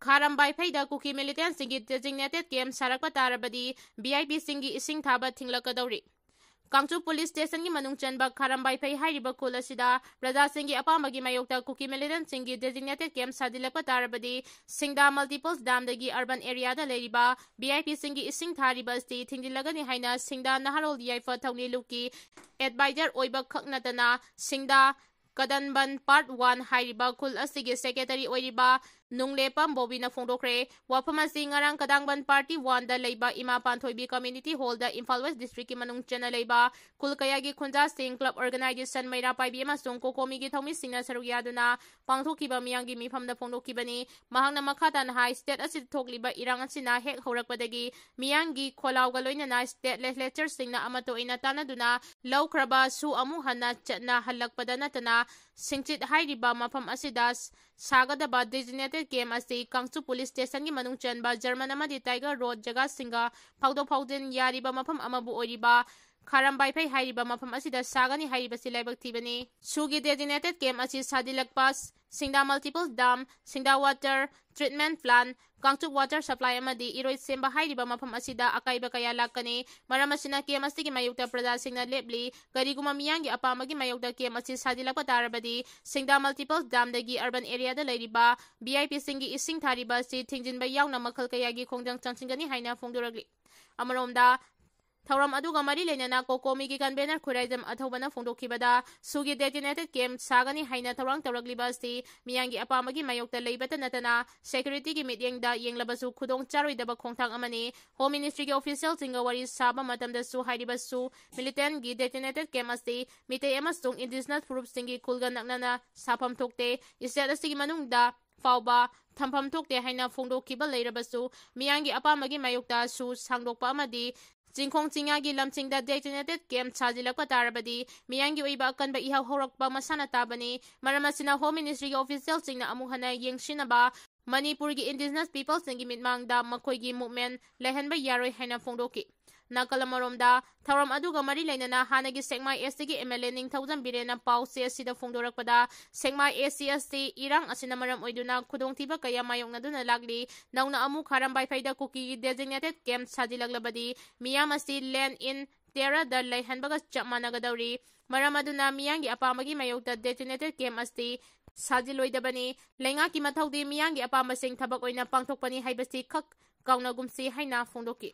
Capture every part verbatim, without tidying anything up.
ꯈꯥꯔꯝꯕꯥꯏꯐꯩꯗ ꯀꯨꯀꯤ ꯃꯤꯂꯤꯇꯦꯟꯁꯤꯡꯒꯤ designated camp ꯁꯥꯔꯛꯄ ꯇꯥꯔꯕꯗꯤ V ꯑꯥꯏ ꯄꯤꯁꯤꯡꯒꯤ ꯏꯁꯤꯡ ꯊꯥꯕ ꯊꯤꯡꯂꯛꯀꯗꯧꯔꯤ꯫ ꯀꯥꯡꯆꯨꯞ ꯄꯨꯂꯤꯁ ꯁ꯭ꯇꯦꯁꯟꯒꯤ ꯃꯅꯨꯡ ꯆꯟꯕ ꯈꯥꯔꯝꯕꯥꯏꯐꯩ ꯍꯥꯏꯔꯤꯕ ꯈꯨꯜ ꯑꯁꯤꯗ ꯄ꯭ꯔꯖꯥꯁꯤꯡꯒꯤ ꯑꯄꯥꯝꯕꯒꯤ ꯃꯥꯌꯣꯛꯇ ꯀꯨꯀꯤ ꯃꯤꯂꯤꯇꯦꯟꯁꯤꯡꯒꯤ ꯗꯦꯖꯤꯒꯅꯦꯇꯦꯗ ꯀꯦꯝꯞ ꯁꯥꯖꯤꯜꯂꯛꯄ ꯇꯥꯔꯕꯗꯤ ꯁꯤꯡꯗꯥ ꯃꯜꯇꯤꯄꯜꯁ ꯗꯥꯝꯗꯒꯤ ꯑꯔꯕꯟ ꯑꯦꯔꯤꯌꯥꯗ ꯂꯩꯔꯤꯕ ꯚꯤ ꯑꯥꯏ ꯄꯤꯁꯤꯡꯒꯤ ꯏꯁꯤꯡ ꯊꯥꯔꯤꯕ ꯑꯁꯤ ꯊꯤꯡꯖꯤꯜꯂꯒꯅꯤ ꯍꯥꯏꯅ ꯁꯤꯡꯗꯥ ꯅꯍꯥꯔꯣꯜ ꯌꯥꯏꯐ ꯊꯧꯅꯤ ꯂꯨꯞꯀꯤ ꯑꯦꯗꯚꯥꯏꯖꯔ ꯑꯣꯏꯕ ꯈꯛ ꯅꯠꯇꯅ ꯁꯤꯡꯗꯥ ꯀꯗꯟꯕꯟ ꯄꯥꯔꯠ ꯋꯥꯟ ꯍꯥꯏꯔꯤꯕ ꯈꯨꯜ ꯑꯁꯤꯒꯤ ꯁꯦꯀ꯭ꯔꯦꯇꯔꯤ ꯑꯣꯏꯔꯤꯕ ꯅꯨꯡꯂꯦꯄꯝ ꯕꯣꯕꯤꯅ ꯐꯣꯡꯗꯣꯛꯈ꯭ꯔꯦ꯫ ꯋꯥꯐꯝ ꯑꯁꯤ ꯉꯔꯥꯡ ꯀꯗꯥꯡꯕꯟ ꯄꯥꯔꯇꯤ ꯋꯥꯟꯗ ꯂꯩꯕ ꯏꯃꯥ ꯄꯥꯟꯊꯣꯏꯕꯤ ꯀꯝꯃ꯭ꯌꯨꯅꯤꯇꯤ ꯍꯣꯜꯗ ꯏꯝꯐꯥꯜ ꯋꯦꯁ ꯗꯤꯁꯇ꯭ꯔꯤꯛꯀꯤ ꯃꯅꯨꯡ ꯆꯟꯅ ꯂꯩꯕ ꯈꯨꯜ ꯀꯌꯥꯒꯤ ꯈꯨꯟꯖꯥꯁꯤꯡ, ꯀ꯭ꯂꯕ ꯑꯣꯔꯒꯅꯥꯏꯖꯦꯁꯟ, ꯃꯩꯔꯥ ꯄꯥꯏꯕꯤ ꯑꯃꯁꯨꯡ ꯀꯣꯀꯣꯃꯤꯒꯤ ꯊꯧꯃꯤꯁꯤꯡꯅ ꯁꯔꯨꯛ ꯌꯥꯗꯨꯅ ꯄꯥꯡꯊꯣꯛꯈꯤꯕ ꯃꯤꯌꯥꯝꯒꯤ ꯃꯤꯐꯝꯗ ꯐꯣꯡꯗꯣꯛꯈꯤꯕꯅꯤ꯫ ꯃꯍꯥꯛꯅ ꯃꯈꯥ ꯇꯥꯅ ꯍꯥꯏ, ꯁ꯭ꯇꯦꯠ ꯑꯁꯤꯗ ꯊꯣꯛꯂꯤꯕ ꯏꯔꯥꯡ ꯑꯁꯤꯅ ꯍꯦꯛ ꯍꯧꯔꯛꯄꯗꯒꯤ ꯃꯤꯌꯥꯝꯒꯤ ꯈꯣꯜꯂꯥꯎꯒ ꯂꯣꯏꯅꯅ ꯁ꯭ꯇꯦꯠ ꯂꯦꯖꯤꯁꯂꯦꯆꯔꯁꯤꯡꯅ ꯑꯃꯠꯇ ꯑꯣꯏꯅ ꯇꯥꯟꯅꯗꯨꯅ ꯂꯧꯈ꯭ꯔꯕꯁꯨ ꯑꯃꯨꯛ ꯍꯟꯅ ꯆꯠꯅꯍꯜꯂꯛꯄꯗ ꯅꯠꯇꯅ ꯁꯤꯡꯆꯤꯠ ꯍꯥꯏꯔꯤꯕ ꯃꯐꯝ ꯑꯁꯤꯗ ꯁꯥꯒꯗꯕ ꯗꯦꯖꯤꯒꯅꯦꯇꯦꯗ ꯀꯦꯝꯞ ꯑꯁꯤ ꯀꯥꯡꯆꯨꯞ ꯄꯨꯂꯤꯁ ꯁ꯭ꯇꯦꯁꯟꯒꯤ ꯃꯅꯨꯡ ꯆꯟꯕ ꯖꯔꯃꯟ ꯑꯃꯗꯤ ꯇꯥꯏꯒꯔ ꯔꯣꯗ ꯖꯒꯥꯁꯤꯡꯒ ꯐꯥꯎꯗꯣꯛ ꯐꯥꯎꯖꯤꯟ ꯌꯥꯔꯤꯕ ꯃꯐꯝ ꯑꯃꯕꯨ ꯑꯣꯏꯔꯤꯕ ꯈꯥꯔꯝꯕꯥꯏꯐꯩ ꯍꯥꯏꯔꯤꯕ ꯃꯐꯝ ꯑꯁꯤꯗ ꯁꯥꯒꯅꯤ ꯍꯥꯏꯔꯤꯕꯁꯤ ꯂꯥꯏꯕꯛ ꯊꯤꯕꯅꯤ꯫ ꯁꯨꯒꯤ ꯗꯦꯖꯤꯒꯅꯦꯇꯦꯗ ꯀꯦꯝꯞ ꯑꯁꯤ ꯁꯥꯖꯤꯜꯂꯛꯄ ꯁꯤꯡꯗꯥ ꯃꯜꯇꯤꯄꯜ ꯗꯥꯝ, ꯁꯤꯡꯗꯥ water treatment plant, Kangchup water supply ꯑꯃꯗꯤ ꯏꯔꯣꯏꯁꯦꯝꯕ ꯍꯥꯏꯔꯤꯕ ꯃꯐꯝ ꯑꯁꯤꯗ ꯑꯀꯥꯏꯕ ꯀꯌꯥ ꯂꯥꯛꯀꯅꯤ꯫ ꯃꯔꯝ ꯑꯁꯤꯅ ꯀꯦꯝꯞ ꯑꯁꯤꯒꯤ ꯃꯥꯌꯣꯛꯇ ꯄ꯭ꯔꯖꯥꯁꯤꯡꯅ ꯂꯦꯞꯂꯤ꯫ ꯀꯔꯤꯒꯨꯝꯕ ꯃꯤꯌꯥꯝꯒꯤ ꯑꯄꯥꯝꯕꯒꯤ ꯃꯥꯌꯣꯛꯇ ꯀꯦꯝꯞ ꯑꯁꯤ ꯁꯥꯖꯤꯜꯂꯛꯄ ꯇꯥꯔꯕꯗꯤ ꯁꯤꯡꯗꯥ ꯃꯜꯇꯤꯄꯜ ꯗꯥꯝꯗꯒꯤ ꯑꯔꯕꯟ ꯑꯦꯔꯤꯌꯥꯗ ꯂꯩꯔꯤꯕ ꯚꯤ ꯑꯥꯏ ꯄꯤꯁꯤꯡꯒꯤ ꯏꯁꯤꯡ ꯊꯥꯔꯤꯕ ꯑꯁꯤ ꯊꯤꯡꯖꯤꯟꯕ ꯌꯥꯎꯅ ꯃꯈꯜ ꯀꯌꯥꯒꯤ ꯈꯣꯡꯖꯪ ꯆꯪꯁꯤꯟꯒꯅꯤ ꯍꯥꯏꯅ ꯐꯣꯡꯗꯣꯔꯛꯂꯤ꯫ ꯑꯃꯔꯣꯝꯗ, ꯊꯧꯔꯝ ꯑꯗꯨꯒ ꯃꯔꯤ ꯂꯩꯅꯅ ꯀꯣꯀꯣꯃꯤꯒꯤ ꯀꯟꯚꯦꯅꯔ ꯈꯨꯔꯥꯏꯖꯝ ꯑꯊꯧꯕꯅ ꯐꯣꯡꯗꯣꯛꯈꯤꯕꯗ, ꯁꯨꯒꯤ ꯗꯦꯖꯤꯒꯅꯦꯇꯦꯗ ꯀꯦꯝꯞ ꯁꯥꯒꯅꯤ ꯍꯥꯏꯅ ꯊꯧꯔꯥꯡ ꯇꯧꯔꯛꯂꯤꯕ ꯑꯁꯤ ꯃꯤꯌꯥꯝꯒꯤ ꯑꯄꯥꯝꯕꯒꯤ ꯃꯥꯌꯣꯛꯇ ꯂꯩꯕꯇ ꯅꯠꯇꯅ ꯁꯦꯀ꯭ꯌꯨꯔꯤꯇꯤꯒꯤ ꯃꯤꯠꯌꯦꯡꯗ ꯌꯦꯡꯂꯕꯁꯨ ꯈꯨꯗꯣꯡ ꯆꯥꯔꯣꯏꯗꯕ ꯈꯣꯡꯊꯥꯡ ꯑꯃꯅꯤ꯫ ꯍꯣꯝ ꯃꯤꯅꯤꯁꯇ꯭ꯔꯤꯒꯤ ꯑꯣꯐꯤꯁꯤꯌꯦꯜꯁꯤꯡꯒ ꯋꯥꯔꯤ ꯁꯥꯕ ꯃꯇꯝꯗꯁꯨ ꯍꯥꯏꯔꯤꯕꯁꯨ ꯃꯤꯂꯤꯇꯦꯟꯒꯤ ꯗꯦꯖꯤꯒꯅꯦꯇꯦꯗ ꯀꯦꯝꯞ ꯑꯁꯤ ꯃꯤꯇꯩ ꯑꯃꯁꯨꯡ ꯏꯟꯗꯤꯖꯤꯅꯁ ꯐꯨꯔꯨꯞꯁꯤꯡꯒꯤ ꯈꯨꯜꯒ ꯅꯛꯅꯅ ꯁꯥꯐꯝ ꯊꯣꯛꯇꯦ꯫ ꯁ꯭ꯇꯦꯠ ꯑꯁꯤꯒꯤ ꯃꯅꯨꯡꯗ ꯐꯥꯎꯕ ꯊꯝꯐꯝ ꯊꯣꯛꯇꯦ ꯍꯥꯏꯅ ꯐꯣꯡꯗꯣꯛꯈꯤꯕ ꯂꯩꯔꯕꯁꯨ, ꯃꯤꯌꯥꯝꯒꯤ ꯑꯄꯥꯝꯕꯒꯤ ꯃꯥꯌꯣꯛꯇꯁꯨ ꯁꯥꯡꯗꯣꯛꯄ ꯑꯃꯗꯤ ꯆꯤꯡꯈꯣꯡ ꯆꯤꯡꯌꯥꯒꯤ ꯂꯝꯁꯤꯡꯗ ꯗꯦꯖꯤꯒꯅꯦꯇꯦꯗ ꯀꯦꯝꯞ ꯁꯥꯖꯤꯜꯂꯛꯄ ꯇꯥꯔꯕꯗꯤ ꯃꯤꯌꯥꯝꯒꯤ ꯑꯣꯏꯕ ꯑꯀꯟꯕ ꯏꯍꯧ ꯍꯧꯔꯛꯄ ꯃꯁꯥꯅ ꯇꯥꯕꯅꯤ꯫ ꯃꯔꯝ ꯑꯁꯤꯅ ꯍꯣꯝ ꯃꯤꯅꯤꯁꯇ꯭ꯔꯤꯒꯤ ꯑꯣꯐꯤꯁꯤꯌꯦꯜꯁꯤꯡꯅ ꯑꯃꯨꯛ ꯍꯟꯅ ꯌꯦꯡꯁꯤꯟꯅꯕ ꯃꯅꯤꯄꯨꯔꯒꯤ ꯏꯟꯗꯤꯖꯤꯅꯁ ꯄꯤꯄꯜꯁꯤꯡꯒꯤ ꯃꯤꯠꯃꯥꯡꯗ ꯃꯈꯣꯏꯒꯤ ꯃꯨꯚꯃꯦꯟꯠ ꯂꯩꯍꯟꯕ ꯌꯥꯔꯣꯏ ꯍꯥꯏꯅ ꯐꯣꯡꯗꯣꯛꯈꯤ꯫ ꯅꯥꯀꯜ ꯑꯃꯔꯣꯝꯗ, ꯊꯧꯔꯝ ꯑꯗꯨꯒ ꯃꯔꯤ ꯂꯩꯅꯅ ꯍꯥꯟꯅꯒꯤ ꯁꯦꯛꯃꯥꯏ ꯑꯦꯁ ꯇꯤꯒꯤ ꯑꯦꯝ ꯑꯦꯜ ꯑꯦ ꯅꯤꯡꯊꯧꯖꯝ ꯕꯤꯔꯦꯟꯅ ꯄꯥꯎꯆꯦ ꯑꯁꯤꯗ ꯐꯣꯡꯗꯣꯔꯛꯄꯗ, ꯁꯦꯛꯃꯥꯏ ꯑꯦꯁ ꯇꯤ ꯑꯁꯤ ꯏꯔꯥꯡ ꯑꯁꯤꯅ ꯃꯔꯝ ꯑꯣꯏꯗꯨꯅ ꯈꯨꯗꯣꯡꯊꯤꯕ ꯀꯌꯥ ꯃꯥꯌꯣꯛꯅꯗꯨꯅ ꯂꯥꯛꯂꯤ꯫ ꯅꯧꯅ ꯑꯃꯨꯛ ꯈꯥꯔꯝꯕꯥꯏꯐꯩꯗ ꯀꯨꯀꯤꯒꯤ designated camp ꯁꯥꯖꯤꯜꯂꯛꯂꯕꯗꯤ ꯃꯤꯌꯥꯝ ꯑꯁꯤ land in terrorꯗ ꯂꯩꯍꯟꯕꯒ ꯆꯞ ꯃꯥꯟꯅꯒꯗꯧꯔꯤ꯫ ꯃꯔꯝ ꯑꯗꯨꯅ ꯃꯤꯌꯥꯝꯒꯤ ꯑꯄꯥꯝꯕꯒꯤ ꯃꯥꯌꯣꯛꯇ designated camp ꯑꯁꯤ ꯁꯥꯖꯤꯜꯂꯣꯏꯗꯕꯅꯤ꯫ ꯂꯩꯉꯥꯛꯀꯤ ꯃꯊꯧꯗꯤ ꯃꯤꯌꯥꯝꯒꯤ ꯑꯄꯥꯝꯕꯁꯤꯡ ꯊꯕꯛ ꯑꯣꯏꯅ ꯄꯥꯡꯊꯣꯛꯄꯅꯤ ꯍꯥꯏꯕꯁꯤ ꯈꯛ ꯀꯥꯎꯅꯒꯨꯝꯁꯤ ꯍꯥꯏꯅ ꯐꯣꯡꯗꯣꯛꯈꯤ꯫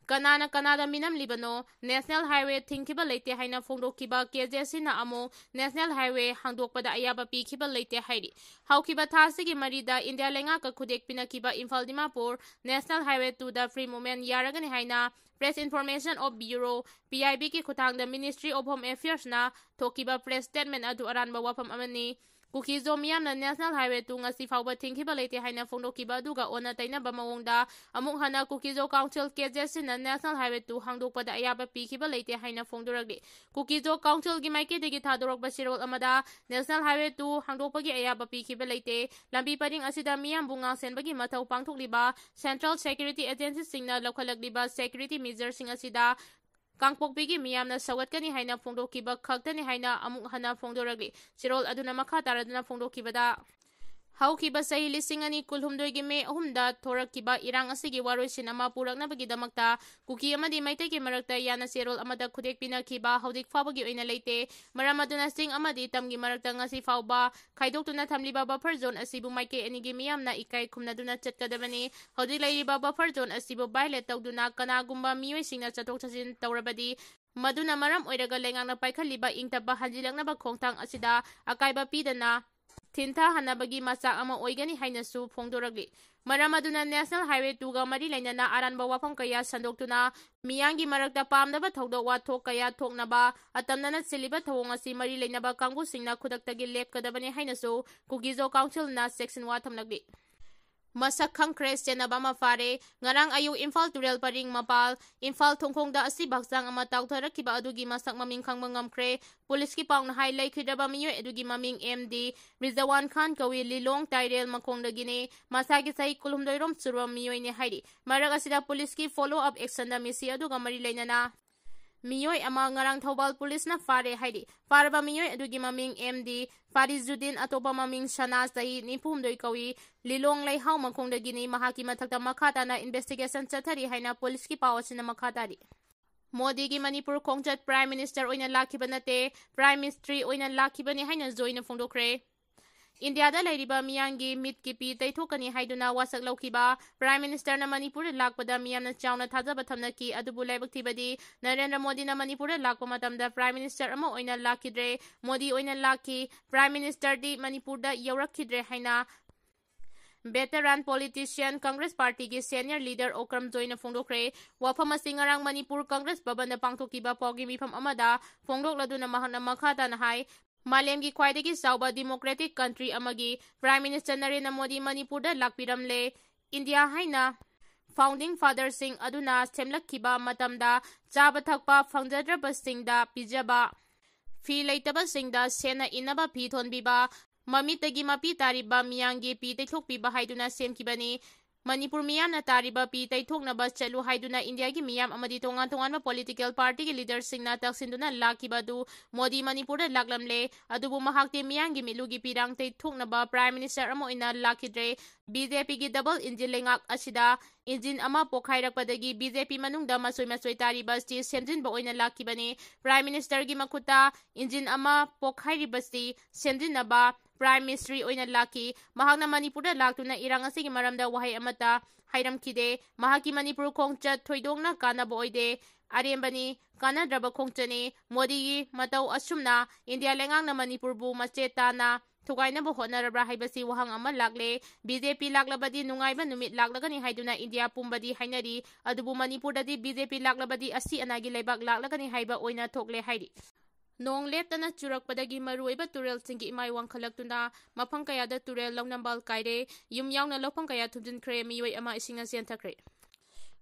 ꯀꯅꯥꯅ ꯀꯅꯥꯗ ꯃꯤꯅꯝꯂꯤꯕꯅꯣ? National Highway ꯊꯤꯡꯈꯤꯕ ꯂꯩꯇꯦ ꯍꯥꯏꯅ ꯐꯣꯡꯗꯣꯛꯈꯤꯕ ꯀꯦ ꯖꯦ ꯁꯤꯅ ꯑꯃꯨꯛ National Highway ꯍꯥꯡꯗꯣꯛꯄꯗ ꯑꯌꯥꯕ ꯄꯤꯈꯤꯕ ꯂꯩꯇꯦ ꯍꯥꯏꯔꯤ꯫ ꯍꯧꯈꯤꯕ ꯊꯥ ꯑꯁꯤꯒꯤ ꯃꯔꯤꯗ ꯏꯟꯗꯤꯌꯥ ꯂꯩꯉꯥꯛꯀ ꯈꯨꯗꯦꯛ ꯄꯤꯅꯈꯤꯕ ꯏꯝꯐꯥꯜ ꯗꯤꯃꯥꯄꯨꯔ National Highway twoꯗ free movement ꯌꯥꯔꯒꯅꯤ ꯍꯥꯏꯅ Press Information of Bureau, P I B ꯀꯤ ꯈꯨꯠꯊꯥꯡꯗ Ministry of Home Affairsꯅ ꯊꯣꯛꯈꯤꯕ press statement ꯑꯗꯨ ꯑꯔꯥꯟꯕ ꯋꯥꯐꯝ ꯑꯃꯅꯤ꯫ ꯀꯨꯀꯤꯖꯣ ꯃꯤꯌꯥꯝꯅ National Highway two ꯉꯁꯤ ꯐꯥꯎꯕ ꯊꯤꯡꯈꯤꯕ ꯂꯩꯇꯦ ꯍꯥꯏꯅ ꯐꯣꯡꯗꯣꯛꯈꯤꯕ ꯑꯗꯨꯒ ꯑꯣꯟꯅ ꯇꯩꯅꯕ ꯃꯑꯣꯡꯗ ꯑꯃꯨꯛ ꯍꯟꯅ ꯀꯨꯀꯤꯖꯣ Council, ꯀꯦ ꯖꯦ ꯁꯤꯅ National Highway two ꯍꯥꯡꯗꯣꯛꯄꯗ ꯑꯌꯥꯕ ꯄꯤꯈꯤꯕ ꯂꯩꯇꯦ ꯍꯥꯏꯅ ꯐꯣꯡꯗꯣꯔꯛꯂꯤ꯫ ꯀꯨꯀꯤꯖꯣ Councilꯒꯤ ꯃꯥꯏꯀꯩꯗꯒꯤ ꯊꯥꯗꯣꯔꯛꯄ ꯆꯦꯔꯣꯜ ꯑꯃꯗ National Highway two ꯍꯥꯡꯗꯣꯛꯄꯒꯤ ꯑꯌꯥꯕ ꯄꯤꯈꯤꯕ ꯂꯩꯇꯦ꯫ ꯂꯝꯕꯤ ꯄꯔꯤꯡ ꯑꯁꯤꯗ ꯃꯤꯌꯥꯝꯕꯨ ꯉꯥꯛꯁꯦꯟꯕꯒꯤ ꯃꯊꯧ ꯄꯥꯡꯊꯣꯛꯂꯤꯕ Central Security Agencyꯁꯤꯡꯅ ꯂꯧꯈꯠꯂꯛꯂꯤꯕ security measureꯁꯤꯡ ꯑꯁꯤꯗ ꯀꯥꯡꯄꯣꯛꯄꯤꯒꯤ ꯃꯤꯌꯥꯝꯅ ꯁꯧꯒꯠꯀꯅꯤ ꯍꯥꯏꯅ ꯐꯣꯡꯗꯣꯛꯈꯤꯕ ꯈꯛꯇꯅꯤ ꯍꯥꯏꯅ ꯑꯃꯨꯛ ꯍꯟꯅ ꯐꯣꯡꯗꯣꯔꯛꯂꯤ꯫ ꯆꯦꯔꯣꯜ ꯑꯗꯨꯅ ꯃꯈꯥ ꯇꯥꯔꯗꯨꯅ ꯐꯣꯡꯗꯣꯛꯈꯤꯕꯗ, ꯍꯧꯈꯤꯕ ꯆꯍꯤ ꯂꯤꯁꯤꯡ ꯑꯅꯤ ꯀꯨꯟꯍꯨꯝꯗꯣꯏꯒꯤ ꯃꯦ ꯑꯍꯨꯝꯗ ꯊꯣꯔꯛꯈꯤꯕ ꯏꯔꯥꯡ ꯑꯁꯤꯒꯤ ꯋꯥꯔꯣꯏꯁꯤꯟ ꯑꯃ ꯄꯨꯔꯛꯅꯕꯒꯤꯗꯃꯛꯇ ꯀꯨꯀꯤ ꯑꯃꯗꯤ ꯃꯩꯇꯩꯒꯤ ꯃꯔꯛꯇ ꯌꯥꯅ ꯆꯦꯔꯣꯜ ꯑꯃꯗ ꯈꯨꯗꯦꯛ ꯄꯤꯅꯈꯤꯕ ꯍꯧꯖꯤꯛ ꯐꯥꯎꯕꯒꯤ ꯑꯣꯏꯅ ꯂꯩꯇꯦ꯫ ꯃꯔꯝ ꯑꯗꯨꯅ ꯆꯤꯡ ꯑꯃꯗꯤ ꯇꯝꯒꯤ ꯃꯔꯛꯇ ꯉꯁꯤ ꯐꯥꯎꯕ ꯈꯥꯏꯗꯣꯛꯇꯨꯅ ꯊꯝꯂꯤꯕ buffer zone ꯑꯁꯤꯕꯨ ꯃꯥꯏꯀꯩ ꯑꯅꯤꯒꯤ ꯃꯤꯌꯥꯝꯅ ꯏꯀꯥꯏ ꯈꯨꯝꯅꯗꯨꯅ ꯆꯠꯀꯗꯕꯅꯤ꯫ ꯍꯧꯖꯤꯛ ꯂꯩꯔꯤꯕ buffer zone ꯑꯁꯤꯕꯨ violate ꯇꯧꯗꯨꯅ ꯀꯅꯥꯒꯨꯝꯕ ꯃꯤꯑꯣꯏꯁꯤꯡꯅ ꯆꯠꯊꯣꯛ ꯆꯠꯁꯤꯟ ꯇꯧꯔꯕꯗꯤ, ꯃꯗꯨꯅ ꯃꯔꯝ ꯑꯣꯏꯔꯒ ꯂꯩꯉꯥꯛꯅ ꯄꯥꯏꯈꯠꯂꯤꯕ ꯏꯪ ꯇꯞꯄ ꯍꯟꯖꯤꯜꯂꯛꯅꯕ ꯈꯣꯡꯊꯥꯡ ꯑꯁꯤꯗ ꯑꯀꯥꯏꯕ ꯄꯤꯗꯅ ꯊꯤꯟꯊꯍꯟꯅꯕꯒꯤ ꯃꯆꯥꯛ ꯑꯃ ꯑꯣꯏꯒꯅꯤ ꯍꯥꯏꯅꯁꯨ ꯐꯣꯡꯗꯣꯔꯛꯂꯤ꯫ ꯃꯔꯝ ꯑꯗꯨꯅ National Highway twoꯒ ꯃꯔꯤ ꯂꯩꯅꯅ ꯑꯔꯥꯟꯕ ꯋꯥꯐꯝ ꯀꯌꯥ ꯁꯟꯗꯣꯛꯇꯨꯅ ꯃꯤꯌꯥꯝꯒꯤ ꯃꯔꯛꯇ ꯄꯥꯝꯗꯕ ꯊꯧꯗꯣꯛ ꯋꯥꯊꯣꯛ ꯀꯌꯥ ꯊꯣꯛꯅꯕ ꯑꯇꯝꯅꯅ ꯆꯦꯜꯂꯤꯕ ꯊꯧꯑꯣꯡ ꯑꯁꯤ ꯃꯔꯤ ꯂꯩꯅꯕ ꯀꯥꯡꯕꯨꯁꯤꯡꯅ ꯈꯨꯗꯛꯇꯒꯤ ꯂꯦꯞꯀꯗꯕꯅꯤ ꯍꯥꯏꯅꯁꯨ ꯀꯨꯀꯤꯖꯣ Councilꯅ ꯆꯦꯛꯁꯤꯟꯋꯥ ꯊꯝꯂꯛꯂꯤ꯫ ꯃꯁꯛ ꯈꯪꯈ꯭ꯔꯦ, ꯆꯦꯟꯅꯕ ꯑꯃ ꯐꯥꯔꯦ꯫ ꯉꯔꯥꯡ ꯑꯌꯨꯛ ꯏꯝꯐꯥꯜ ꯇꯨꯔꯦꯜ ꯄꯔꯤꯡ ꯃꯄꯥꯜ ꯏꯝꯐꯥꯜ ꯊꯣꯡꯈꯣꯡꯗ ꯑꯁꯤꯕ ꯍꯛꯆꯥꯡ ꯑꯃ ꯇꯥꯎꯊꯔꯛꯈꯤꯕ ꯑꯗꯨꯒꯤ ꯃꯁꯛ ꯃꯃꯤꯡ ꯈꯪꯕ ꯉꯝꯈ꯭ꯔꯦ꯫ ꯄꯨꯂꯤꯁꯀꯤ ꯄꯥꯎꯅ ꯍꯥꯏ, ꯂꯩꯈꯤꯗ꯭ꯔꯕ ꯃꯤꯑꯣꯏ ꯑꯗꯨꯒꯤ ꯃꯃꯤꯡ ꯑꯦꯝ ꯗꯤ ꯔꯤꯖꯋꯥꯟ ꯈꯥꯟ ꯀꯧꯏ, ꯂꯤꯂꯣꯡ ꯇꯥꯏꯔꯦꯜ ꯃꯈꯣꯡꯗꯒꯤꯅꯤ꯫ ꯃꯁꯥꯒꯤ ꯆꯍꯤ ꯀꯨꯟꯍꯨꯝꯗꯣꯏ ꯔꯣꯝ ꯁꯨꯔꯕ ꯃꯤꯑꯣꯏꯅꯤ ꯍꯥꯏꯔꯤ꯫ ꯃꯔꯛ ꯑꯁꯤꯗ ꯄꯨꯂꯤꯁꯀꯤ follow up action ꯗ ꯃꯤꯁꯤ ꯑꯗꯨꯒ ꯃꯔꯤ ꯂꯩꯅꯅ ꯃꯤꯑꯣꯏ ꯑꯃ ꯉꯔꯥꯡ ꯊꯧꯕꯥꯜ ꯄꯨꯂꯤꯁꯅ ꯐꯥꯔꯦ ꯍꯥꯏꯔꯤ꯫ ꯐꯥꯔꯕ ꯃꯤꯑꯣꯏ ꯑꯗꯨꯒꯤ ꯃꯃꯤꯡ ꯑꯦꯝ ꯗꯤ ꯐꯥꯔꯤꯖꯨꯗꯤꯟ, ꯑꯇꯣꯞꯄ ꯃꯃꯤꯡ ꯁꯅꯥꯖ, ꯆꯍꯤ ꯅꯤꯐꯨ ꯍꯨꯝꯗꯣꯏ ꯀꯧꯏ, ꯂꯤꯂꯣꯡ ꯂꯩꯍꯥꯎ ꯃꯈꯣꯡꯗꯒꯤꯅꯤ꯫ ꯃꯍꯥꯛꯀꯤ ꯃꯊꯛꯇ ꯃꯈꯥ ꯇꯥꯅ investigation ꯆꯠꯊꯔꯤ ꯍꯥꯏꯅ ꯄꯨꯂꯤꯁꯀꯤ ꯄꯥꯎ ꯑꯁꯤꯅ ꯃꯈꯥ ꯇꯥꯔꯤ꯫ ꯃꯣꯗꯤꯒꯤ ꯃꯅꯤꯄꯨꯔ ꯈꯣꯡꯆꯠ Prime Minister ꯑꯣꯏꯅ ꯂꯥꯛꯈꯤꯕ ꯅꯠꯇꯦ, Prime Ministry ꯑꯣꯏꯅ ꯂꯥꯛꯈꯤꯕꯅꯤ ꯍꯥꯏꯅ ꯖꯣꯏꯅ ꯐꯣꯡꯗꯣꯛꯈ꯭ꯔꯦ꯫ ꯏꯟꯗꯤꯌꯥꯗ ꯂꯩꯔꯤꯕ ꯃꯤꯌꯥꯝꯒꯤ ꯃꯤꯠꯀꯤ ꯄꯤ ꯇꯩꯊꯣꯛꯀꯅꯤ ꯍꯥꯏꯗꯨꯅ ꯋꯥꯁꯛ ꯂꯧꯈꯤꯕ Prime Minister ꯅ ꯃꯅꯤꯄꯨꯔꯗ ꯂꯥꯛꯄꯗ ꯃꯤꯌꯥꯝꯅ ꯆꯥꯎꯅ ꯊꯥꯖꯕ ꯊꯝꯅꯈꯤ, ꯑꯗꯨꯕꯨ ꯂꯥꯏꯕꯛ ꯊꯤꯕꯗꯤ ꯅꯔꯦꯟꯗ꯭ꯔ ꯃꯣꯗꯤꯅ ꯃꯅꯤꯄꯨꯔꯗ ꯂꯥꯛꯄ ꯃꯇꯝꯗ Prime Minister ꯑꯃ ꯑꯣꯏꯅ ꯂꯥꯛꯈꯤꯗ꯭ꯔꯦ꯫ ꯃꯣꯗꯤ ꯑꯣꯏꯅ ꯂꯥꯛꯈꯤ, Prime Minister ꯗꯤ ꯃꯅꯤꯄꯨꯔꯗ ꯌꯧꯔꯛꯈꯤꯗ꯭ꯔꯦ ꯍꯥꯏꯅ veteran politician, Congress Party ꯒꯤ senior leader ꯑꯣꯀ꯭ꯔꯝ ꯖꯣꯏꯅ ꯐꯣꯡꯗꯣꯛꯈ꯭ꯔꯦ꯫ ꯋꯥꯐꯝ ꯑꯁꯤ ꯉꯔꯥꯡ ꯃꯅꯤꯄꯨꯔ Congress ꯚꯕꯟꯗ ꯄꯥꯡꯊꯣꯛꯈꯤꯕ ꯄꯥꯎꯒꯤ ꯃꯤꯐꯝ ꯑꯃꯗ ꯐꯣꯡꯗꯣꯛꯂꯗꯨꯅ ꯃꯍꯥꯛꯅ ꯃꯈꯥ ꯇꯥꯅ ꯍꯥꯏ, ꯃꯥꯂꯦꯝꯒꯤ ꯈ꯭ꯋꯥꯏꯗꯒꯤ ꯆꯥꯎꯕ democratic country ꯑꯃꯒꯤ Prime Minister ꯅꯔꯦꯟꯗ꯭ꯔ ꯃꯣꯗꯤ ꯃꯅꯤꯄꯨꯔꯗ ꯂꯥꯛꯄꯤꯔꯝꯂꯦ꯫ ꯏꯟꯗꯤꯌꯥ ꯍꯥꯏꯅ founding father ꯁꯤꯡ ꯑꯗꯨꯅ ꯁꯦꯝꯂꯛꯈꯤꯕ ꯃꯇꯝꯗ ꯆꯥꯕ ꯊꯛꯄ ꯐꯪꯖꯗ꯭ꯔꯕꯁꯤꯡꯗ ꯄꯤꯖꯕ, ꯐꯤ ꯂꯩꯇꯕꯁꯤꯡꯗ ꯁꯦꯠꯅ ꯏꯅꯕ ꯐꯤ ꯊꯣꯟꯕꯤꯕ, ꯃꯃꯤꯠꯇꯒꯤ ꯃꯄꯤ ꯇꯥꯔꯤꯕ ꯃꯤꯌꯥꯝꯒꯤ ꯄꯤ ꯇꯩꯊꯣꯛꯄꯤꯕ ꯍꯥꯏꯗꯨꯅ ꯁꯦꯝꯈꯤꯕꯅꯤ꯫ ꯃꯅꯤꯄꯨꯔ ꯃꯤꯌꯥꯝꯅ ꯇꯥꯔꯤꯕ ꯄꯤ ꯇꯩꯊꯣꯛꯅꯕ ꯆꯠꯂꯨ ꯍꯥꯏꯗꯨꯅ ꯏꯟꯗꯤꯌꯥꯒꯤ ꯃꯤꯌꯥꯝ ꯑꯃꯗꯤ ꯇꯣꯉꯥꯟ ꯇꯣꯉꯥꯟꯕ political party ꯒꯤ leader ꯁꯤꯡꯅ ꯇꯛꯁꯤꯟꯗꯨꯅ ꯂꯥꯛꯈꯤꯕ ꯑꯗꯨ ꯃꯣꯗꯤ ꯃꯅꯤꯄꯨꯔꯗ ꯂꯥꯛꯂꯝꯂꯦ꯫ ꯑꯗꯨꯕꯨ ꯃꯍꯥꯛꯇꯤ ꯃꯤꯌꯥꯝꯒꯤ ꯃꯤꯠꯂꯨꯒꯤ ꯄꯤꯔꯥꯡ ꯇꯩꯊꯣꯛꯅꯕ Prime Minister ꯑꯃ ꯑꯣꯏꯅ ꯂꯥꯛꯈꯤꯗ꯭ꯔꯦ꯫ BJP ꯒꯤ double engine ꯂꯩꯉꯥꯛ ꯑꯁꯤꯗ engine ꯑꯃ ꯄꯣꯈꯥꯏꯔꯛꯄꯗꯒꯤ BJP ꯃꯅꯨꯡꯗ ꯃꯆꯣꯏ ꯃꯆꯣꯏ ꯇꯥꯔꯤꯕ ꯑꯁꯤ ꯁꯦꯝꯖꯤꯟꯕ ꯑꯣꯏꯅ ꯂꯥꯛꯈꯤꯕꯅꯤ꯫ Prime Minister ꯒꯤ ꯃꯈꯨꯠꯇ engine ꯑꯃ ꯄꯣꯈꯥꯏꯔꯤꯕꯁꯤ ꯁꯦꯝꯖꯤꯟꯅꯕ Prime Ministry ꯑꯣꯏꯅ ꯂꯥꯛꯈꯤ꯫ ꯃꯍꯥꯛꯅ ꯃꯅꯤꯄꯨꯔꯗ ꯂꯥꯛꯇꯨꯅ ꯏꯔꯥꯡ ꯑꯁꯤꯒꯤ ꯃꯔꯝꯗ ꯋꯥꯍꯩ ꯑꯃꯠꯇ ꯍꯥꯏꯔꯝꯈꯤꯗꯦ꯫ ꯃꯍꯥꯛꯀꯤ ꯃꯅꯤꯄꯨꯔ ꯈꯣꯡꯆꯠ ꯊꯣꯏꯗꯣꯛꯅ ꯀꯥꯟꯅꯕ ꯑꯣꯏꯗꯦ, ꯑꯔꯦꯝꯕꯅꯤ, ꯀꯥꯟꯅꯗ꯭ꯔꯕ ꯈꯣꯡꯆꯠꯅꯤ꯫ ꯃꯣꯗꯤꯒꯤ ꯃꯇꯧ ꯑꯁꯨꯝꯅ ꯏꯟꯗꯤꯌꯥ ꯂꯩꯉꯥꯛꯅ ꯃꯅꯤꯄꯨꯔꯕꯨ ꯃꯆꯦꯠ ꯇꯥꯅ ꯊꯨꯒꯥꯏꯅꯕ ꯍꯣꯠꯅꯔꯕ꯭ꯔꯥ ꯍꯥꯏꯕꯁꯤ ꯋꯥꯍꯪ ꯑꯃ ꯂꯥꯛꯂꯦ꯫ BJP ꯂꯥꯛꯂꯕꯗꯤ ꯅꯨꯡꯉꯥꯏꯕ ꯅꯨꯃꯤꯠ ꯂꯥꯛꯂꯒꯅꯤ ꯍꯥꯏꯗꯨꯅ ꯏꯟꯗꯤꯌꯥ ꯄꯨꯝꯕꯗꯤ ꯍꯥꯏꯅꯔꯤ, ꯑꯗꯨꯕꯨ ꯃꯅꯤꯄꯨꯔꯗꯗꯤ BJP ꯂꯥꯛꯂꯕꯗꯤ ꯑꯁꯤ ꯑꯅꯥꯒꯤ ꯂꯩꯕꯥꯛ ꯂꯥꯛꯂꯒꯅꯤ ꯍꯥꯏꯕ ꯑꯣꯏꯅ ꯊꯣꯛꯂꯦ ꯍꯥꯏꯔꯤ꯫ ꯅꯣꯡ ꯂꯦꯞꯇꯅ ꯆꯨꯔꯛꯄꯗꯒꯤ ꯃꯔꯨꯑꯣꯏꯕ ꯇꯨꯔꯦꯜꯁꯤꯡꯒꯤ ꯏꯃꯥꯏ ꯋꯥꯡꯈꯠꯂꯛꯇꯨꯅ ꯃꯐꯝ ꯀꯌꯥꯗ ꯇꯨꯔꯦꯜ ꯂꯧꯅꯝꯕꯥꯜ ꯀꯥꯏꯔꯦ, ꯌꯨꯝ ꯌꯥꯎꯅ ꯂꯧꯐꯝ ꯀꯌꯥ ꯊꯨꯝꯖꯤꯟꯈ꯭ꯔꯦ, ꯃꯤꯑꯣꯏ ꯑꯃ ꯏꯁꯤꯡꯅ ꯆꯦꯟꯊꯈ꯭ꯔꯦ꯫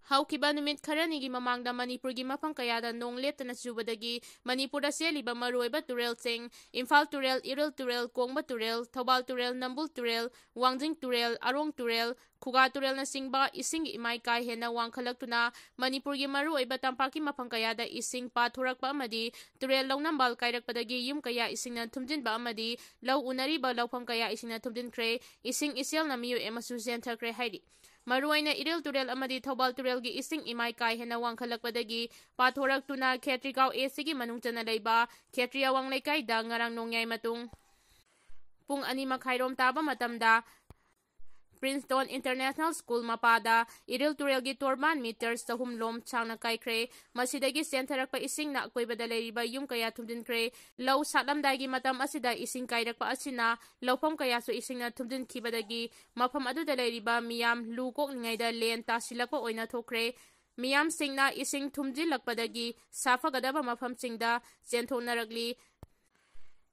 ꯍꯧꯈꯤꯕ ꯅꯨꯃꯤꯠ ꯈꯔꯅꯤꯒꯤ ꯃꯃꯥꯡꯗ ꯃꯅꯤꯄꯨꯔꯒꯤ ꯃꯐꯝ ꯀꯌꯥꯗ ꯅꯣꯡ ꯂꯦꯞꯇꯅ ꯆꯨꯕꯗꯒꯤ ꯃꯅꯤꯄꯨꯔꯗ ꯆꯦꯜꯂꯤꯕ ꯃꯔꯨꯑꯣꯏꯕ ꯇꯨꯔꯦꯜꯁꯤꯡ ꯏꯝꯐꯥꯜ ꯇꯨꯔꯦꯜ, ꯏꯔꯤꯜ ꯇꯨꯔꯦꯜ, ꯀꯣꯡꯕ ꯇꯨꯔꯦꯜ, ꯊꯧꯕꯥꯜ ꯇꯨꯔꯦꯜ, ꯅꯝꯕꯨꯜ ꯇꯨꯔꯦꯜ, ꯋꯥꯡꯖꯤꯡ ꯇꯨꯔꯦꯜ, ꯑꯔꯣꯡ ꯇꯨꯔꯦꯜ, ꯈꯨꯒꯥ ꯇꯨꯔꯦꯜꯅꯆꯤꯡꯕ ꯏꯁꯤꯡꯒꯤ ꯏꯃꯥꯏ ꯀꯥ ꯍꯦꯟꯅ ꯋꯥꯡꯈꯠꯂꯛꯇꯨꯅ ꯃꯅꯤꯄꯨꯔꯒꯤ ꯃꯔꯨꯑꯣꯏꯕ ꯇꯝꯄꯥꯛꯀꯤ ꯃꯐꯝ ꯀꯌꯥꯗ ꯏꯁꯤꯡ ꯄꯥꯊꯣꯔꯛꯄ ꯑꯃꯗꯤ ꯇꯨꯔꯦꯜ ꯂꯧꯅꯝꯕꯥꯜ ꯀꯥꯏꯔꯛꯄꯗꯒꯤ ꯌꯨꯝ ꯀꯌꯥ ꯏꯁꯤꯡꯅ ꯊꯨꯝꯖꯤꯟꯕ ꯑꯃꯗꯤ ꯂꯧ ꯎꯅꯔꯤꯕ ꯂꯧꯐꯝ ꯀꯌꯥ ꯏꯁꯤꯡꯅ ꯊꯨꯝꯖꯤꯟꯈ꯭ꯔꯦ꯫ ꯏꯁꯤꯡ ꯏꯆꯦꯜꯅ ꯃꯤꯑꯣꯏ ꯑꯃꯁꯨ ꯆꯦꯟꯊꯈ꯭ꯔꯦ ꯍꯥꯏꯔꯤ꯫ ꯃꯔꯨꯑꯣꯏꯅ ꯏꯔꯤꯜ ꯇꯨꯔꯦꯜ ꯑꯃꯗꯤ ꯊꯧꯕꯥꯜ ꯇꯨꯔꯦꯜꯒꯤ ꯏꯁꯤꯡ ꯏꯃꯥꯏ ꯀꯥ ꯍꯦꯟꯅ ꯋꯥꯡꯈꯠꯂꯛꯄꯗꯒꯤ ꯄꯥꯊꯣꯔꯛꯇꯨꯅ ꯈꯦꯇ꯭ꯔꯤꯒꯥꯎ ꯑꯦ ꯁꯤꯒꯤ ꯃꯅꯨꯡ ꯆꯟꯅ ꯂꯩꯕ ꯈꯦꯇ꯭ꯔꯤ ꯑꯋꯥꯡ ꯂꯩꯀꯥꯏꯗ ꯉꯔꯥꯡ ꯅꯣꯡꯌꯥꯏ ꯃꯇꯨꯡ ꯄꯨꯡ ꯑꯅꯤ ꯃꯈꯥꯏꯔꯣꯝ ꯇꯥꯕ ꯃꯇꯝꯗ ꯄ꯭ꯔꯤꯟꯁꯇꯣꯟ ꯏꯟꯇꯔꯅꯦꯁꯅꯦꯜ ꯁ꯭ꯀꯨꯜ ꯃꯄꯥꯗ ꯏꯔꯤꯜ ꯇꯨꯔꯦꯜꯒꯤ ꯇꯣꯔꯕꯥꯟ ꯃꯤꯇꯔ ꯆꯍꯨꯝ ꯂꯣꯝ ꯁꯥꯡꯅ ꯀꯥꯏꯈ꯭ꯔꯦ꯫ ꯃꯁꯤꯗꯒꯤ ꯆꯦꯟꯊꯔꯛꯄ ꯏꯁꯤꯡꯅ ꯑꯀꯣꯏꯕꯗ ꯂꯩꯔꯤꯕ ꯌꯨꯝ ꯀꯌꯥ ꯊꯨꯝꯖꯤꯟꯈ꯭ꯔꯦ꯫ ꯂꯧ ꯁꯥꯠꯂꯝꯗꯥꯏꯒꯤ ꯃꯇꯝ ꯑꯁꯤꯗ ꯏꯁꯤꯡ ꯀꯥꯏꯔꯛꯄ ꯑꯁꯤꯅ ꯂꯧꯐꯝ ꯀꯌꯥꯁꯨ ꯏꯁꯤꯡꯅ ꯊꯨꯝꯖꯤꯟꯈꯤꯕꯗꯒꯤ ꯃꯐꯝ ꯑꯗꯨꯗ ꯂꯩꯔꯤꯕ ꯃꯤꯌꯥꯝ ꯂꯨ ꯀꯣꯛꯅꯤꯡꯉꯩꯗ ꯂꯦꯟ ꯇꯥꯁꯤꯜꯂꯛꯄ ꯑꯣꯏꯅ ꯊꯣꯛꯈ꯭ꯔꯦ꯫ ꯃꯤꯌꯥꯝꯁꯤꯡꯅ ꯏꯁꯤꯡ ꯊꯨꯝꯖꯤꯜꯂꯛꯄꯗꯒꯤ ꯁꯥꯐꯒꯗꯕ ꯃꯐꯝꯁꯤꯡꯗ ꯆꯦꯟꯊꯣꯛꯅꯔꯛꯂꯤ꯫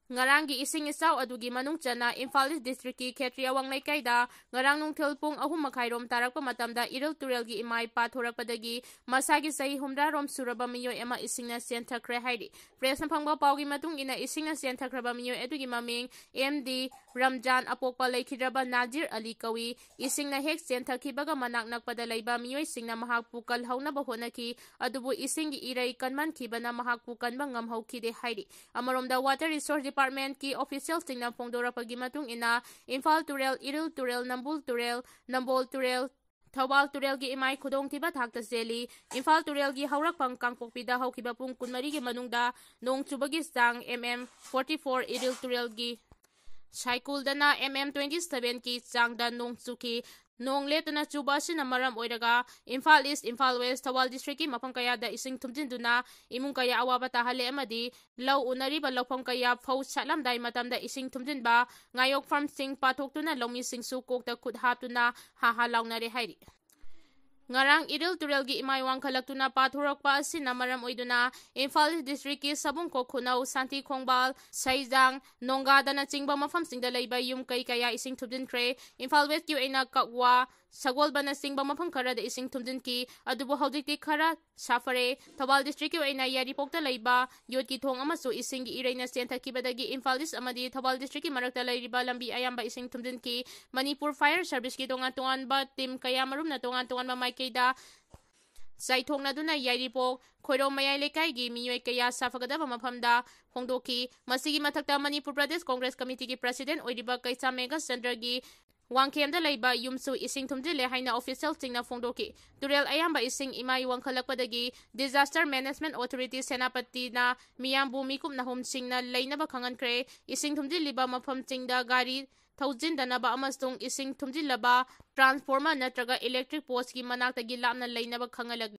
ꯉꯔꯥꯡꯒꯤ ꯏꯁꯤꯡ ꯏꯆꯥꯎ ꯑꯗꯨꯒꯤ ꯃꯅꯨꯡ ꯆꯟꯅ ꯏꯝꯐꯥꯜ ꯏꯁ ꯗꯤꯁꯇ꯭ꯔꯤꯛꯀꯤ ꯈꯦꯇ꯭ꯔꯤ ꯑꯋꯥꯡ ꯂꯩꯀꯥꯏꯗ ꯉꯔꯥꯡ ꯅꯨꯡꯊꯤꯜ ꯄꯨꯡ ꯑꯍꯨꯝ ꯃꯈꯥꯏꯔꯣꯝ ꯇꯥꯔꯛꯄ ꯃꯇꯝꯗ ꯏꯔꯤꯜ ꯇꯨꯔꯦꯜꯒꯤ ꯏꯃꯥꯏ ꯄꯥꯊꯣꯔꯛꯄꯗꯒꯤ ꯃꯁꯥꯒꯤ ꯆꯍꯤ ꯍꯨꯝꯗ꯭ꯔꯥꯔꯣꯝ ꯁꯨꯔꯕ ꯃꯤꯑꯣꯏ ꯑꯃ ꯏꯁꯤꯡꯅ ꯆꯦꯟꯊꯈ꯭ꯔꯦ ꯍꯥꯏꯔꯤ꯫ ꯄ꯭ꯔꯦꯁꯅ ꯐꯪꯕ ꯄꯥꯎꯒꯤ ꯃꯇꯨꯡ ꯏꯟꯅ ꯏꯁꯤꯡꯅ ꯆꯦꯟꯊꯈ꯭ꯔꯕ ꯃꯤꯑꯣꯏ ꯑꯗꯨꯒꯤ ꯃꯃꯤꯡ ꯑꯦꯝ ꯗꯤ ꯔꯝꯖꯥꯟ, ꯑꯄꯣꯛꯄ ꯂꯩꯈꯤꯗ꯭ꯔꯕ ꯅꯥꯖꯤꯔ ꯑꯂꯤ ꯀꯧꯏ꯫ ꯏꯁꯤꯡꯅ ꯍꯦꯛ ꯆꯦꯟꯊꯈꯤꯕꯒ ꯃꯅꯥꯛ ꯅꯛꯄꯗ ꯂꯩꯕ ꯃꯤꯑꯣꯏꯁꯤꯡꯅ ꯃꯍꯥꯛꯄꯨ ꯀꯜꯍꯧꯅꯕ ꯍꯣꯠꯅꯈꯤ, ꯑꯗꯨꯕꯨ ꯏꯁꯤꯡꯒꯤ ꯏꯔꯩ ꯀꯟꯃꯟꯈꯤꯕꯅ ꯃꯍꯥꯛꯄꯨ ꯀꯟꯕ ꯉꯝꯍꯧꯈꯤꯗꯦ ꯍꯥꯏꯔꯤ꯫ ꯑꯃꯔꯣꯝꯗ, ꯋꯥꯇꯔ ꯔꯤꯁꯣꯔꯁ ꯗꯤꯄꯥꯔꯠꯃꯦꯟꯠꯀꯤ ꯑꯣꯐꯤꯁꯤꯌꯦꯜꯁꯤꯡꯅ ꯐꯣꯡꯗꯣꯔꯛꯄꯒꯤ ꯃꯇꯨꯡ ꯏꯟꯅ, ꯏꯝꯐꯥꯜ ꯇꯨꯔꯦꯜ, ꯏꯔꯤꯜ ꯇꯨꯔꯦꯜ, ꯅꯝꯕꯨꯜ ꯇꯨꯔꯦꯜ, ꯅꯝꯕꯣꯜ ꯇꯨꯔꯦꯜ, ꯊꯧꯕꯥꯜ ꯇꯨꯔꯦꯜꯒꯤ ꯏꯃꯥꯏ ꯈꯨꯗꯣꯡꯊꯤꯕ ꯊꯥꯛꯇ ꯆꯦꯜꯂꯤ꯫ ꯏꯝꯐꯥꯜ ꯇꯨꯔꯦꯜꯒꯤ ꯍꯧꯔꯛꯐꯝ ꯀꯥꯡꯄꯣꯛꯄꯤꯗ ꯍꯧꯈꯤꯕ ꯄꯨꯡ ꯀꯨꯟꯃꯔꯤꯒꯤ ꯃꯅꯨꯡꯗ ꯅꯣꯡ ꯆꯨꯕꯒꯤ ꯆꯥꯡ M M forty four, Iril ꯇꯨꯔꯦꯜꯒꯤ ꯁꯥꯏꯀꯨꯜꯗꯅ ꯑꯦꯝ ꯑꯦꯝ ꯇ꯭ꯋꯦꯟꯇꯤ ꯁꯚꯦꯟꯒꯤ ꯆꯥꯡꯗ ꯅꯣꯡ ꯆꯨꯈꯤ꯫ ꯅꯣꯡ ꯂꯦꯞꯇꯅ ꯆꯨꯕ ꯑꯁꯤꯅ ꯃꯔꯝ ꯑꯣꯏꯔꯒ ꯏꯝꯐꯥꯜ ꯏꯁ, ꯏꯝꯐꯥꯜ ꯋꯦꯁ, ꯊꯧꯕꯥꯜ ꯗꯤꯁꯇ꯭ꯔꯤꯛꯀꯤ ꯃꯐꯝ ꯀꯌꯥꯗ ꯏꯁꯤꯡ ꯊꯨꯝꯖꯤꯟꯗꯨꯅ ꯏꯃꯨꯡ ꯀꯌꯥ ꯑꯋꯥꯕ ꯇꯥꯍꯜꯂꯦ ꯑꯃꯗꯤ ꯂꯧ ꯎꯅꯔꯤꯕ ꯂꯧꯐꯝ ꯀꯌꯥ ꯐꯧ ꯁꯥꯠꯂꯝꯗꯥꯏ ꯃꯇꯝꯗ ꯏꯁꯤꯡ ꯊꯨꯝꯖꯤꯟꯕ, ꯉꯥꯌꯣꯛꯐꯝꯁꯤꯡ ꯄꯥꯊꯣꯛꯇꯨꯅ ꯂꯧꯃꯤꯁꯤꯡꯁꯨ ꯀꯣꯛꯇ ꯈꯨꯠ ꯍꯥꯞꯇꯨꯅ ꯍꯥ ꯍꯥ ꯂꯥꯎꯅꯔꯦ ꯍꯥꯏꯔꯤ꯫ ꯉꯔꯥꯡ ꯏꯔꯤꯜ ꯇꯨꯔꯦꯜꯒꯤ ꯏꯃꯥꯏ ꯋꯥꯡꯈꯠꯂꯛꯇꯨꯅ ꯄꯥꯊꯣꯔꯛꯄ ꯑꯁꯤꯅ ꯃꯔꯝ ꯑꯣꯏꯗꯨꯅ ꯏꯝꯐꯥꯜ ꯏꯁ ꯗꯤꯁꯇ꯭ꯔꯤꯛꯀꯤ ꯁꯕꯨꯡꯈꯣꯛ ꯈꯨꯅꯧ, ꯁꯥꯟꯇꯤ ꯈꯣꯡꯕꯥꯜ, ꯁꯩꯖꯥꯡ, ꯅꯣꯡꯒꯥꯗꯅꯆꯤꯡꯕ ꯃꯐꯝꯁꯤꯡꯗ ꯂꯩꯕ ꯌꯨꯝ ꯀꯩ ꯀꯌꯥ ꯏꯁꯤꯡ ꯊꯨꯝꯖꯤꯟꯈ꯭ꯔꯦ꯫ ꯏꯝꯐꯥꯜ ꯋꯦꯁꯀꯤ ꯑꯣꯏꯅ ꯀꯛꯋꯥ, ꯁꯒꯣꯜꯕꯟꯅꯆꯤꯡꯕ ꯃꯐꯝ ꯈꯔꯗ ꯏꯁꯤꯡ ꯊꯨꯝꯖꯤꯟꯈꯤ꯫ ꯑꯗꯨꯕꯨ ꯍꯧꯖꯤꯛꯇꯤ ꯈꯔ ꯁꯥꯐꯔꯦ꯫ ꯊꯧꯕꯥꯜ ꯗꯤꯁꯇ꯭ꯔꯤꯛꯀꯤ ꯑꯣꯏꯅ ꯌꯥꯏꯔꯤꯄꯣꯛꯇ ꯂꯩꯕ ꯌꯣꯠꯀꯤ ꯊꯣꯡ ꯑꯃꯁꯨ ꯏꯁꯤꯡꯒꯤ ꯏꯔꯩꯅ ꯆꯦꯟꯊꯈꯤꯕꯗꯒꯤ ꯏꯝꯐꯥꯜ ꯏꯁ ꯑꯃꯗꯤ ꯊꯧꯕꯥꯜ ꯗꯤꯁꯇ꯭ꯔꯤꯛꯀꯤ ꯃꯔꯛꯇ ꯂꯩꯔꯤꯕ ꯂꯝꯕꯤ ꯑꯌꯥꯝꯕ ꯏꯁꯤꯡ ꯊꯨꯝꯖꯤꯟꯈꯤ꯫ ꯃꯅꯤꯄꯨꯔ ꯐꯥꯌꯔ ꯁꯔꯚꯤꯁꯀꯤ ꯇꯣꯉꯥꯟ ꯇꯣꯉꯥꯟꯕ ꯇꯤꯝ ꯀꯌꯥꯃꯔꯨꯝꯅ ꯇꯣꯉꯥꯟ ꯇꯣꯉꯥꯟꯕ ꯃꯥꯏꯀꯩꯗ ꯆꯥꯏꯊꯣꯛꯅꯗꯨꯅ ꯌꯥꯏꯔꯤꯄꯣꯛ ꯈꯣꯏꯔꯣꯝ ꯃꯌꯥꯏ ꯂꯩꯀꯥꯏꯒꯤ ꯃꯤꯑꯣꯏ ꯀꯌꯥ ꯁꯥꯐꯒꯗꯕ ꯃꯐꯝꯗ ꯍꯣꯡꯗꯣꯛꯈꯤ꯫ ꯃꯁꯤꯒꯤ ꯃꯊꯛꯇ ꯃꯅꯤꯄꯨꯔ ꯄ꯭ꯔꯗꯦꯁ ꯀꯣꯡꯒ꯭ꯔꯦꯁ ꯀꯃꯤꯇꯤꯒꯤ ꯄ꯭ꯔꯁꯤꯗꯦꯟ ꯑꯣꯏꯔꯤꯕ ꯀꯩꯁꯥꯝ ꯃꯦꯘꯆꯟꯗ꯭ꯔꯒꯤ ꯋꯥꯡꯈꯦꯝꯗ ꯂꯩꯕ ꯌꯨꯝꯁꯨ ꯏꯁꯤꯡ ꯊꯨꯝꯖꯤꯜꯂꯦ ꯍꯥꯏꯅ ꯑꯣꯐꯤꯁꯤꯌꯦꯜꯁꯤꯡꯅ ꯐꯣꯡꯗꯣꯛꯈꯤ꯫ ꯇꯨꯔꯦꯜ ꯑꯌꯥꯝꯕ ꯏꯁꯤꯡ ꯏꯃꯥꯏ ꯋꯥꯡꯈꯠꯂꯛꯄꯗꯒꯤ Disaster Management Authority ꯁꯦꯅꯥꯄꯇꯤꯅ ꯃꯤꯌꯥꯝꯕꯨ ꯃꯤꯀꯨꯞ ꯅꯍꯨꯝꯁꯤꯡꯅ ꯂꯩꯅꯕ ꯈꯪꯍꯟꯈ꯭ꯔꯦ꯫ ꯏꯁꯤꯡ ꯊꯨꯝꯖꯤꯜꯂꯤꯕ ꯃꯐꯝꯁꯤꯡꯗ ꯒꯥꯔꯤ ꯊꯧꯖꯤꯟꯗꯅꯕ ꯑꯃꯁꯨꯡ ꯏꯁꯤꯡ ꯊꯨꯝꯖꯤꯜꯂꯕ ꯇ꯭ꯔꯥꯟꯁꯐꯣꯔꯃꯔ ꯅꯠꯇ꯭ꯔꯒ ꯏꯂꯦꯛꯇ꯭ꯔꯤꯛ ꯄꯣꯁꯀꯤ ꯃꯅꯥꯛꯇꯒꯤ ꯂꯥꯞꯅ ꯂꯩꯅꯕ ꯈꯪꯍꯜꯂꯛꯂꯤ꯫